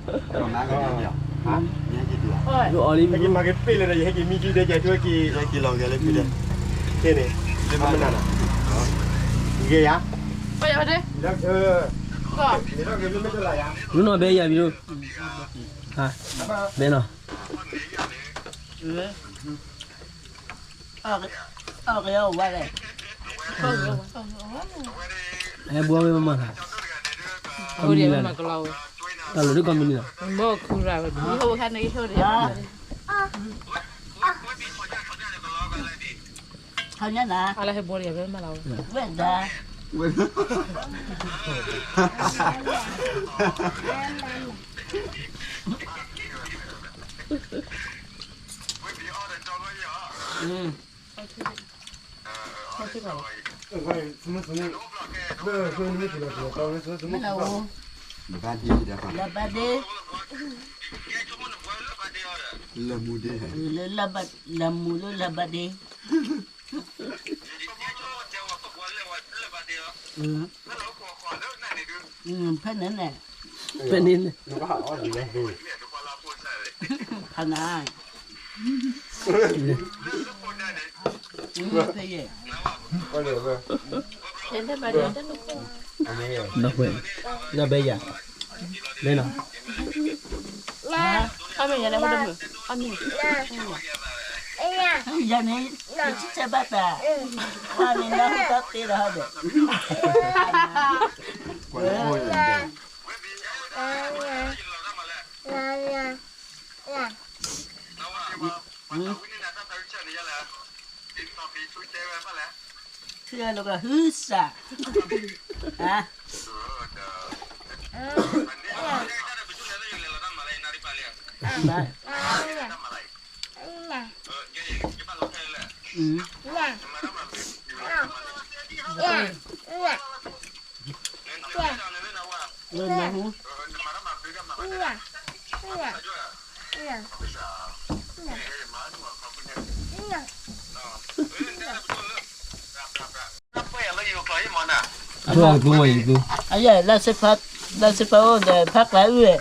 ယအီၣ်လံ ဟဲက့ၤမၤက့ၤပ့ၣ်လၢဒီး ယဟဲက့ၤမံကံဒဲး ယက့ၤလီၤဂဲၤလၢဖုဒဲး, န့ၣ်, လၢမနုၤနီၤ, ဂ့ၤယၤ, နီၢ်ဘဲယၤဘံဒိ, ဘဲနီၤ, အကဝဲလဲၣ်, ဟဲဘှီဝဲမးမး, တၢ်လီၤဒုးကီမံနံၤလီၤ, ဘီခူရၤဝဲ, ဘီခူရၤဝဲ, ဟါညါနၤ, ဝဲဒၣ်, မ့ၢ်လၢ, လၢဘၣ်ဒ့, လၢမူလၢလၢဘၣ်ဒ့, ဖဲန့ၣ်န့ၣ်, ဖဲန့ၣ်န့ၣ်, ဖဲနၤ, ဖဲယဲၢ်, ဒီးဝဲ, နီၢ်ဘဲယၤ, လဲၤနီၤ, အမ့ၢ်ယၤန့ၣ်, ယၤန့ၣ်, ယဆံဆဲဘၣ်တၢ်, ပှၤန့ၣ်လၢဟူတၢ်သ့ဒီးဟီဒီး, ထံလီၤကဟုစး, ဟါ, ဝဲနၢ်ဟူ, အယဲၢ် လၢစ့ဖါ, လၢစ့ဖါအိၣ်ဒီး ဖးကျးအုၣ်ဝဲ,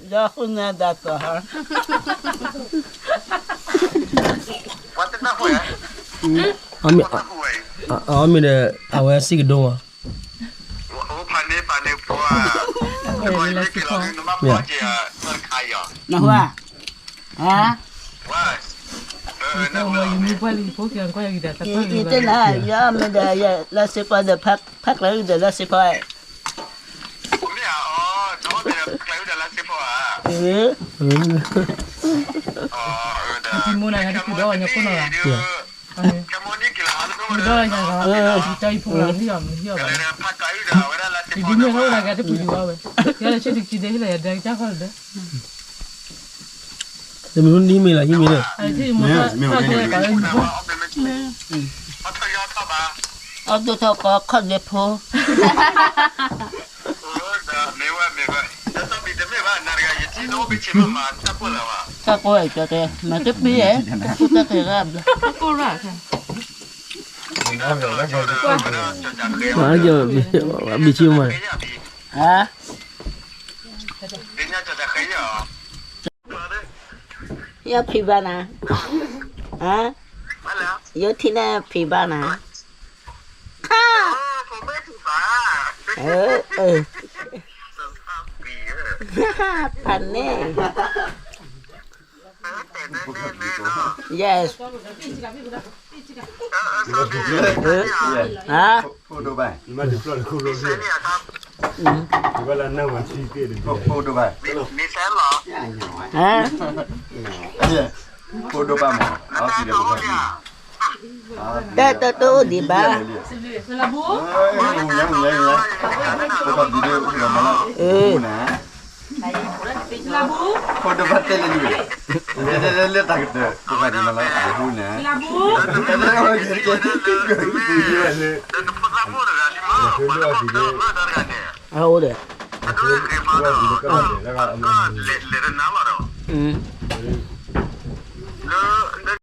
ဒီးဃုနၤဒၣ်ကီၢ်ဟါ, အီၣ်မ့ၢ်ဒီး အဝဲစံးကဒိၣ်မး, နၢ်ဟူဧါ, ဟါ, ယတဲနၤ ယအီၣ်မ့ၢ်ဒီး လၢစ့ဖါဒီး ဖးကျးအုၣ်ဒီးလၢစ့ဖါ, မ့ၢ်ဧါ, အီၣ်မ့ၢ်ဒီး ဖးကျးအုၣ်ဒီးလၢစ့ဖါဧါ, အၢ, တံၤမိၢ်နၤ ယၤတပူၤဒီး ညါခိၣ်နီၤလီၤ, တံၤမိၢ်နၤ ယၤတပူၤဒီး ဖးကျးအုၣ်ဒီး ဝဲဒၣ်လၢစ့ဖါ, တံၤမိၢ်နၤ ယၤတပူၤဒီးဝဲ, ယၤလၢဆံတံၤခံဒဲး ဟ့ၣ်လီၤယၤဒၣ်ကစၢ်ခီလီၤဒီး, တမ့ၢ်ဟိနံၤမ့ၢ်လီၤ ဟံးမ့ၢ်ဒီး, အဒိၣ်ထီၣ်ကီးခီၣ်ဒဲးဖိ, တၢ်ကိးဝဲကီးတဲ မၤတပ့ၢ်ဧါ, တၢ်ကိးတၢ်တဲရၣ်ဘျီ, တၢ်ကိးရၣ်, ဘံၣ်ဆံမး, ဟါ, ယဖံးဘၣ်နၤ, ဟါ, ယထံၣ်န့ၣ်ဖံးဘၣ်နၤ, ခါ, အၢ, ဖးန့ၣ်, yes, ဟါ, ဖိဒိၣ်ဘၣ်, ဟါ, ဖိဒိၣ်ဘၣ်မး, တၢ်တၢ်တအိၣ်ဒံးဘၣ်, ဖိဒိၣ်ဘၣ်တဲလၢနံၤ, ဖိဒိၣ်ဘၣ်တဲလၢနံၤ, အအိၣ်ဒီး အၢ,